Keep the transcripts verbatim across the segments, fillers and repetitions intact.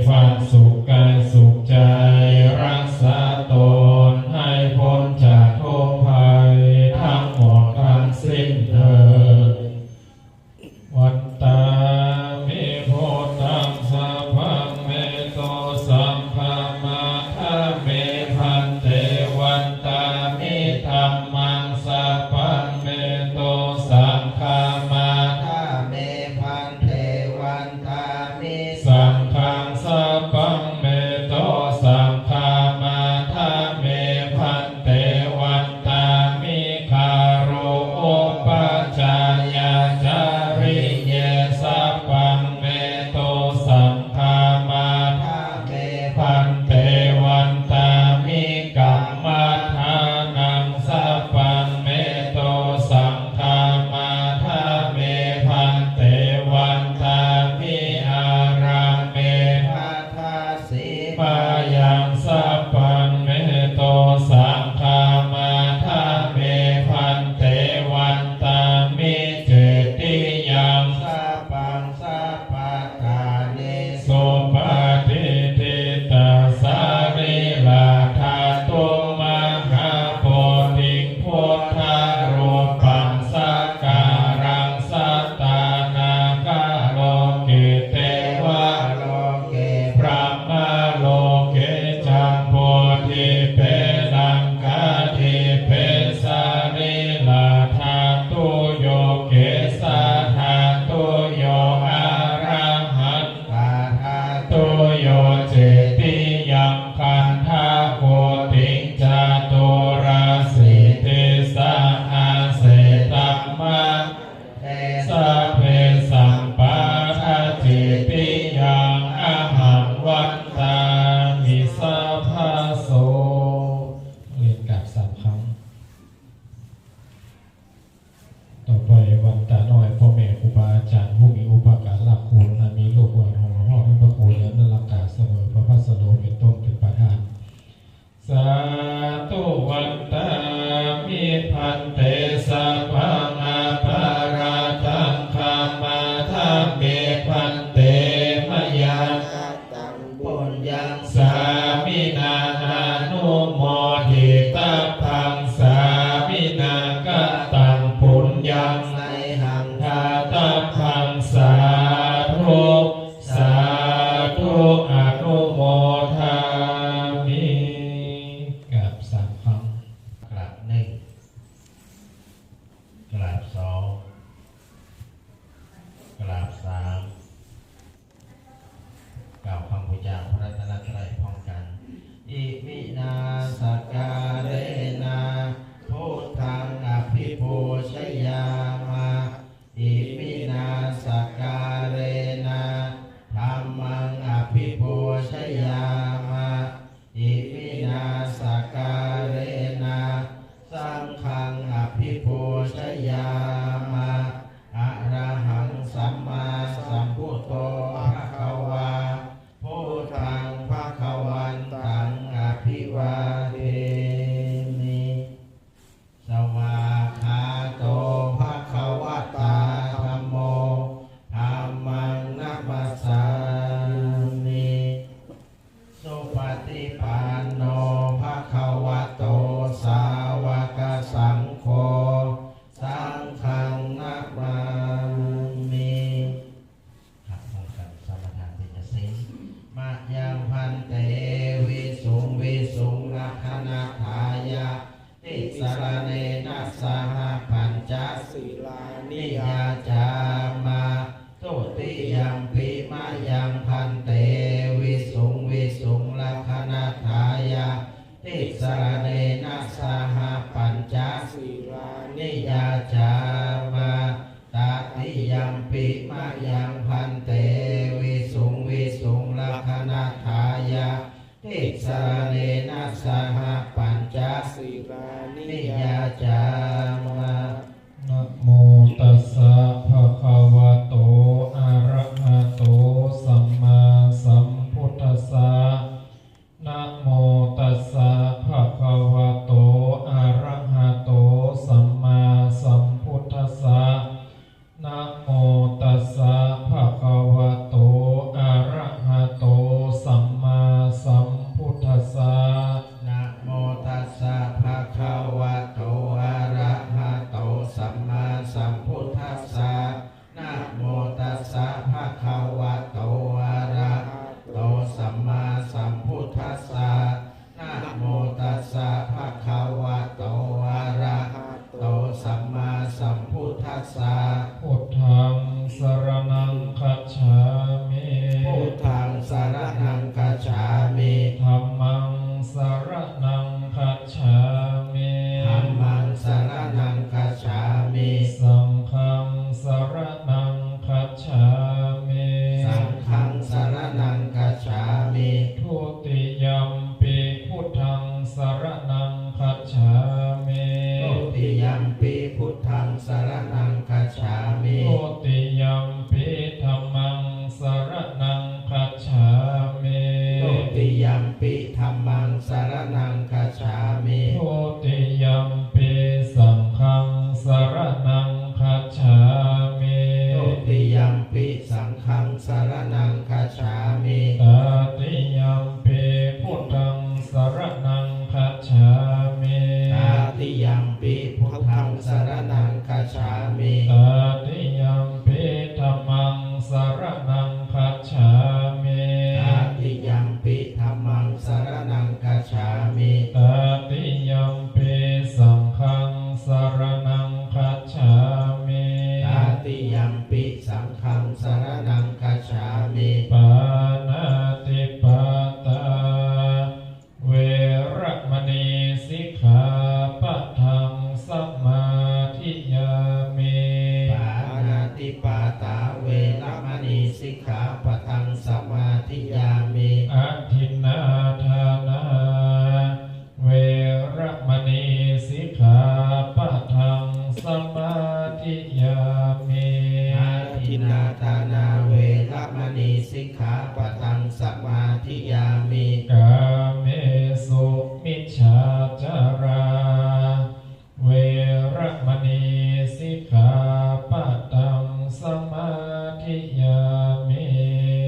ความสุขกายสุขใจ รักษาตนให้พ้นจากทุกข์ภัยทั้งหมดทั้งสิ้นเทอญ Vandāmi buddhaṃ sabbaṃ me to saṅghaṃ matha me bhante. Vandāmi dhammaṃ sabbaṃ me to saṅghaṃ matha me bhante. Vandāmi saṅghaṃ sabbaṃ me to saṅghaṃ matha me bhante. Vandāmi gurūpajjhāyācariye sabbaṃ me to saṅghaṃ matha me bhante. Vandāmi kammaṭṭhānaṃ sabbaṃ me to saṅghaṃ matha me bhante. Vandāmi ārāme sīmāyaṃ sabbaṃ me to saṅghaṃ matha me bhante. Vandāmi cetiyaṃ sabbaṃ sabbaṭṭhānesu patiṭṭhita sarīradhātu mahābodhiṃ buddharūpaṃ sakkāraṃ satthā nāgā loke devaloke brahmaloke ca bodhipe laṅkādīpe sarīradhātuyo kesādhātuyo arahan tadhātuyo cetiyaṃ gandhakoṭiṃ caturāsītisahassadhammakkhandhe sabbesaṃ pattacetiyaṃ ahaṃ vandāmi sabbaso. เรียนกราบสามครั้ง ต่อไปวันตาน้อย พ่อแม่ครูบาอาจารย์ผู้มีอุปการะคุณ อันมีลูกหลานของหลวงพ่อท่านพระครูและนักรักษาเสมอพระพัสโดเป็นต้นเป็นประธาน Sādhu vandāmi bhante sabbaṃ aparādhaṃ khamatha me bhante mayā kataṃ puññaṃ sāminā anumoditabbaṃ sāminā kataṃ puññaṃ mayhaṃ dātabbaṃ sādhu sādhu anumodāmi กราบสามครั้ง กราบหนึ่ง กราบสอง กราบสาม กล่าวคำบูชาพระรัตนตรัยพร้อมกัน Iminā sakkārena buddhaṃ abhipūjayāma. Iminā sakkārena dhammaṃ abhipūjayāma. Iminā sakkārena saṅghaṃ abhipūjayāma. Arahaṃ sammāsambuddho bhagavā, buddhaṃ bhagavantaṃ abhivādemi. Svākkhāto bhagavatā dhammo, dhammaṃ namassāmi. Supaṭipanno bhagavato sāvakasaṅgho, saṅghaṃ namāmi. ครับ พร้อมกัน สมาทานเบญจศีล Mayaṃ bhante visuṃ visuṃ rakkhaṇatthāya tisaraṇena saha pañca sīlāni yācāma. Dutiyampi mayaṃ bhante visuṃ visuṃ rakkhaṇatthāya tisaraṇena saha pañca sīlāni yācāma. Tatiyampi mayaṃ bhante visuṃ visuṃ rakkhaṇatthāya tisaraṇena saha pañca sīlāni yācāma. Namo tassa bhagavato arahato sammāsambuddhassa. Namo tassa bhagavato arahato sammāsambuddhassa. Namo tassa bhagavato arahato Dutiyampi dhammaṃ saraṇaṃ gacchāmi. Dutiyampi saṅghaṃ saraṇaṃ gacchāmi. Dutiyampi saṅghaṃ saraṇaṃ gacchāmi. Tatiyampi buddhaṃ saraṇaṃ gacchāmi. Tatiyampi buddhaṃ saraṇaṃ gacchāmi. Tatiyampi dhammaṃ saraṇaṃ gacchāmi. Tatiyampi dhammaṃ saraṇaṃ gacchāmi. Tatiyampi saṅghaṃ saraṇaṃ gacchāmi. Tatiyampi saṅghaṃ saraṇaṃ gacchāmi. Pāṇātipātā veramaṇī sikkhāpadaṃ samādiyāmi. Pāṇātipātā veramaṇī sikkhāpadaṃ samādiyāmi. Adinnādānā veramaṇī sikkhāpadaṃ samādiyāmi. Adinnādānā veramaṇī sikkhāpadaṃ samādiyāmi. Kāmesu micchācārā veramaṇī sikkhāpadaṃ samādiyāmi.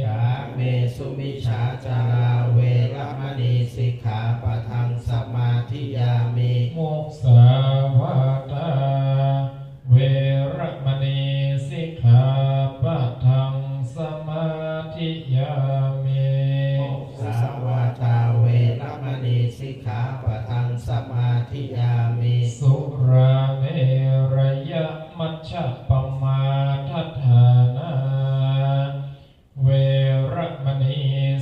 Kāmesu micchācārā veramaṇī sikkhāpadaṃ samādiyāmi. Musāvādā veramaṇī sikkhāpadaṃ samādiyāmi. Musāvādā veramaṇī sikkhāpadaṃ samādiyāmi. Surāmerayamajjapamādaṭṭhānā veramaṇī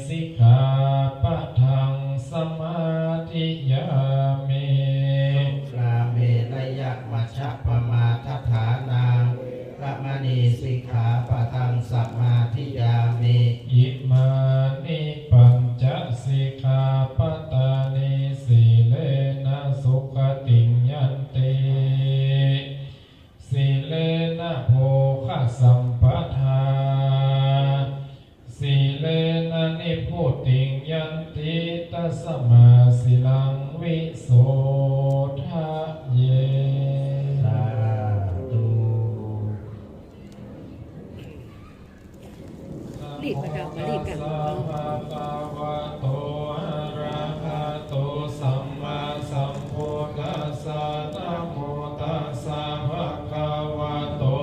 sikkhāpadaṃ samādiyāmi. Surāmerayamajjapamādaṭṭhānā veramaṇī sikkhāpadaṃ samādiyāmi. Imāni pañca sikkhāpadāni. Sīlena sugatiṃ yanti, sīlena bhogasampadā, sīlena nibbutiṃ yanti, tasmā sīlaṃ visodhaye. Sādhu. รีบมาดามมารีบกัน Bhagavato arahato sammāsambuddhassa. Namo tassa bhagavato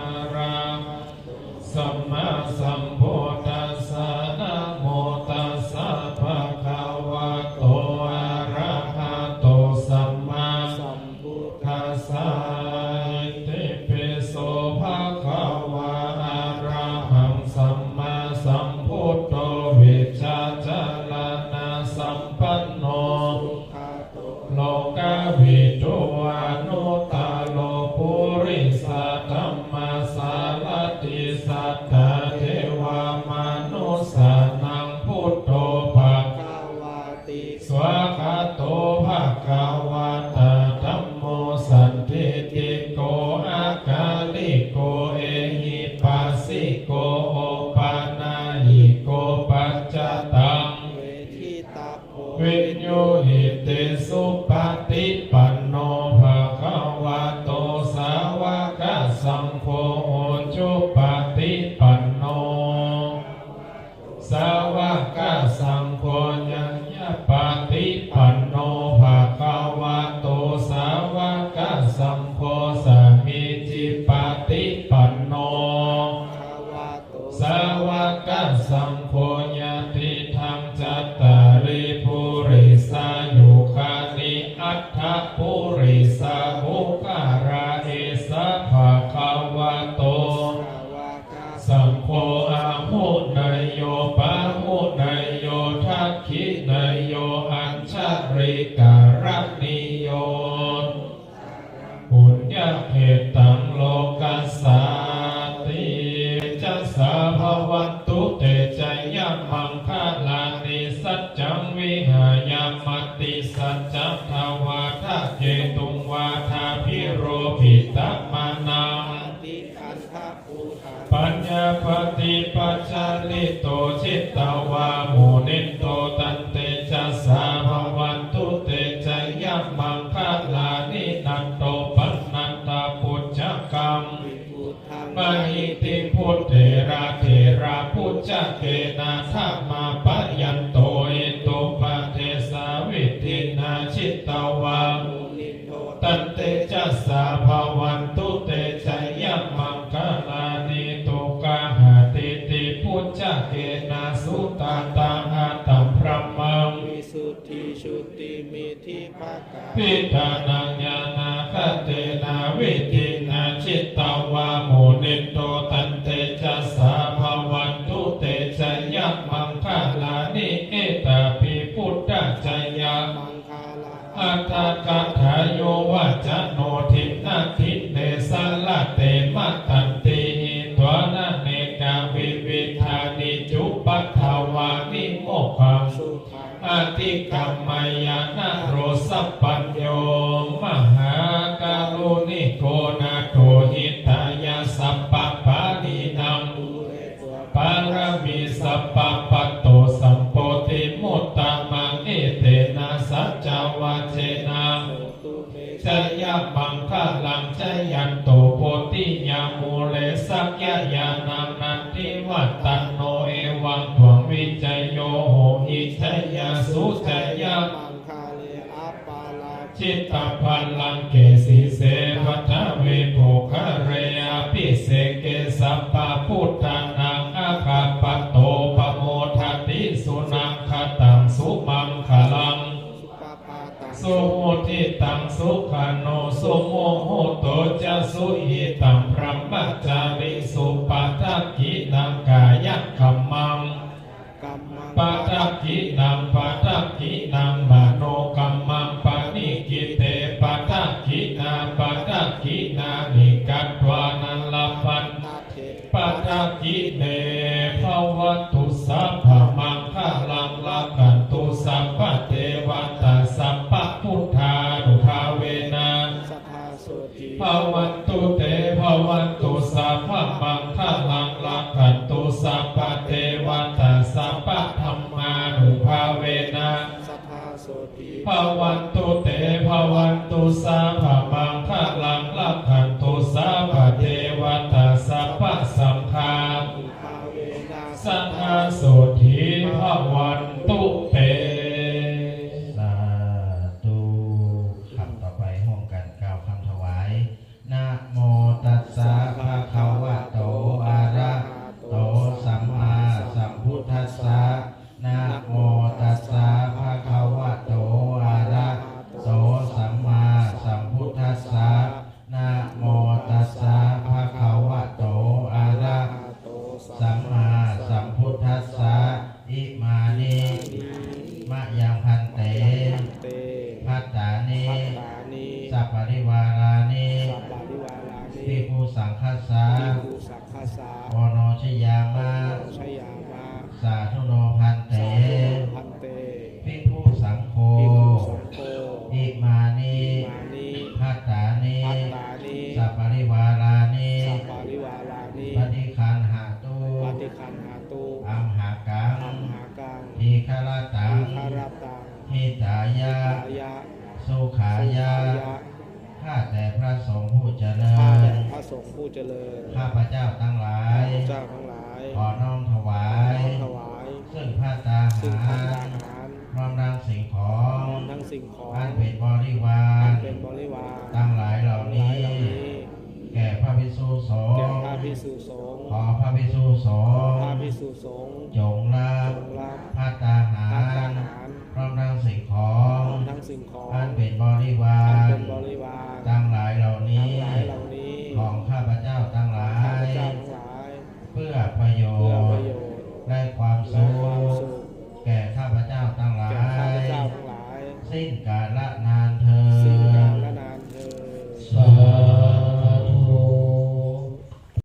arahato sammāsambuddhassa. Namo tassa bhagavato arahato sammāsambuddhassa. Itipi so bhagavā arahaṃ sammāsambuddho vijjācaraṇasampanno lokavidū anuttaro purisadammasārathi satthā devamanussānaṃ buddho bhagavāti. Svākkhāto bhagavatā dhammo sandiṭṭhiko akāliko ehipassiko opanayiko paccattaṃ veditabbo viññūhīti. Supaṭipanno bhagavato sāvakasaṅgho, ujupaṭipanno sāvakasaṅgho, ñāyapaṭipanno bhagavato sāvakasaṅgho, sāmīcipaṭipanno sāvakasaṅgho, yadidaṃ cattāri purisayugāni aṭṭha purisapuggalā, esa bhagavato sāvakasaṅgho, āhuneyyo pāhuneyyo dakkhiṇeyyo añjalikaraṇīyo puññakkhettaṃ lokassāti. Tejasā bhavantu te jayamaṅgalāni. Saccaṃ vihāya matisaccakavādaketuṃ vādābhiropitamanaṃ paññāpadīpajalito jitavā munindo taṇ yanto iddhūpadesavidhinā jitavā munindo taṃ tejasā bhavatu te jayamaṅgalāni. Duggāhadiṭṭhibhujagena sudaṭṭhahatthaṃ brahmaṃ visuddhijutimiddhi bhākābhidhānaṃ ñāṇāgadena vidhinā jitavā munindo taṃ tejasā bhavatu te jayamaṅgalāni. Etāpi buddhajayamaṅgalaaṭṭhagāthā yo vācano dinadine sarate matandī hitvānanekavividhāni cupaddavāni mokkhaṃ sukhaṃ adhigameyya naro sapañño. Mahākāruṇiko nātho hitāya sabbapāṇinaṃ pūretvā pāramī sabbā patto sambodhimuttamaṃ etena saccavajjena jayamaṅgalaṃ. Jayanto bodhiyā mūle sakyānaṃ nandivaḍḍhano evaṃ tvaṃ vijayo hohi jayassu jayamaṅgale aparājitapallaṅke sīse paṭhavipokkhare abhiseke sabbabuddhānaṃ aggappatto pamodati. Sunakkhattaṃ sumaṅgalaṃ suhuṭṭhitaṃ sukhaṇo sumuhutto ca suyiṭṭhaṃ brahmacārisu padakkhiṇaṃ kāyakammaṃ padakkhiṇaṃ padakkhiṇaṃ manokammaṃ paṇidhī te padakkhiṇā padakkhiṇāni katvāna labhantatthe padakkhiṇe. Bhavatu sabbamaṅgalaṃ rakkhantu sabbadevatā sabbabuddhānubhāvena sadā sotthī bhavantu te. Bhavatu sabbamaṅgalaṃ rakkhantu sabbadevatā sabbadhammānubhāvena sadā sotthī bhavantu te. Bhavatu sabbamaṅgalaṃ rakkhantu sabbadevatā sabbasaṅghānubhāvena sadā sotthī bhavantu te. Sādhu. ครับ ต่อไปร่วมกันกล่าวคำถวาย Namo tassa bhagavato arahato sammāsambuddhassa. Namo tassa bhagavato arahato sammāsambuddhassa. Namo tassa bhagavato arahato sammāsambuddhassa. Imāni mayaṃ bhante bhattāni saparivārāni bhikkhusaṅghassa oṇojayāma. Sādhu no bhante. Bhikkhusaṅgho imāni bhattāni saparivārāni paṭiggaṇhātu amhākaṃ dīgharattaṃ hitāya sukhāya. ข้าแต่พระสงฆ์ผู้เจริญ ข้าแต่พระสงฆ์ผู้เจริญ ข้าพเจ้าทั้งหลาย ข้าพเจ้าทั้งหลาย ขอน้อมถวาย ขอน้อมถวาย ซึ่งภัตตาหาร ซึ่งภัตตาหาร พร้อมทั้งสิ่งของ พร้อมทั้งสิ่งของ อันเป็นบริวาร อันเป็นบริวาร ทั้งหลายเหล่านี้ ทั้งหลายเหล่านี้ แก่พระภิกษุสงฆ์ แก่พระภิกษุสงฆ์ ขอพระภิกษุสงฆ์ ขอพระภิกษุสงฆ์ จงรับ จงรับ ภัตตาหาร ภัตตาหาร พร้อมทั้งสิ่งของ พร้อมทั้งสิ่งของ อันเป็นบริวาร อันเป็นบริวาร ทั้งหลายเหล่านี้ ทั้งหลายเหล่านี้ ของข้าพเจ้าทั้งหลาย ของข้าพเจ้าทั้งหลาย เพื่อประโยชน์ เพื่อประโยชน์ และความสุข และความสุข แก่ข้าพเจ้าทั้งหลาย แก่ข้าพเจ้าทั้งหลาย สิ้นกา